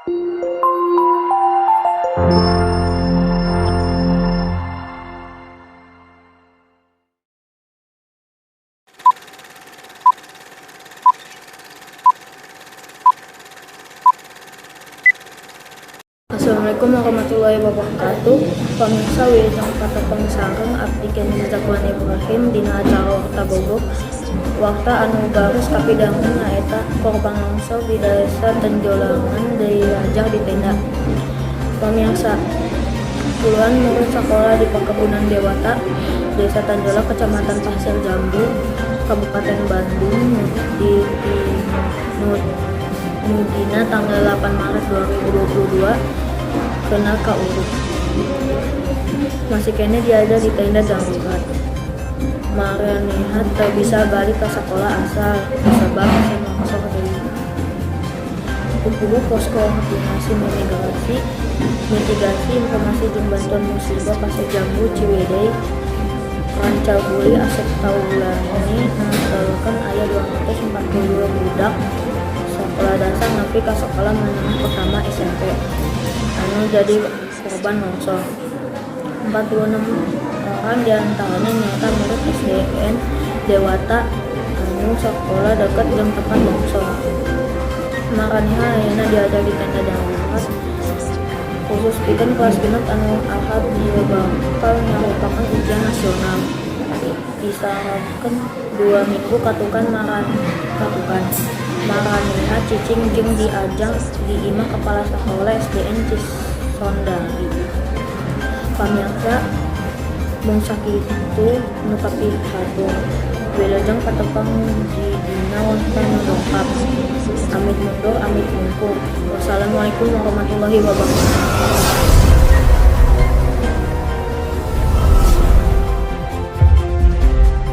Assalamualaikum warahmatullahi wabarakatuh. Pamirsa, wilujeng patepang sareng abdi, Kenzi Zakwan Ibrahim, dina acara Warta Bogor. Warta anu baros kapidangu nyaeta korban longsor di Desa Tenjolangan diajar di tenda. Pamirsa, puluhan murid sekolah di Perkebunan Dewata, Desa Tanjolak, Kecamatan Pasir Jambu, Kabupaten Bandung di nu dina tanggal 8 Maret 2022 kena kauruk. Masih keneh diajar di tenda darurat. Maranehanna teu bisa balik ka sekolah asal kusabab masih longsor deui. Ku puguh Pos Koordinasi Mitigasi Mitigasi Informasi jeung Bantuan Musibah Pasir Jambu Ciwidey Rancaguli asup taulani nangtukeun aya 242 budak sekolah dasar nepi ka sekolah menengah pertama (SMP) anu jadi korban longsor. 46 orang diantarana nyaeta murid SDN Dewata anu sakola deket jeung tempat longsor. Maranehanna ayeuna diajar di tenda darurat khusus pikeun kelas 6 anu Ahad ieu bakal nyarupakeun ujian nasional. Isarakeun 2 minggu katukan maranehanna cicing jeung diajang di imah kepala sakola SDN Cisondari. Pamirsa, mung sakitu nu kapihatur. Wilujeng patepang di dina wonten nu dongkap. Amit mundur, amit mungkur. Wassalamualaikum warahmatullahi wabarakatuh.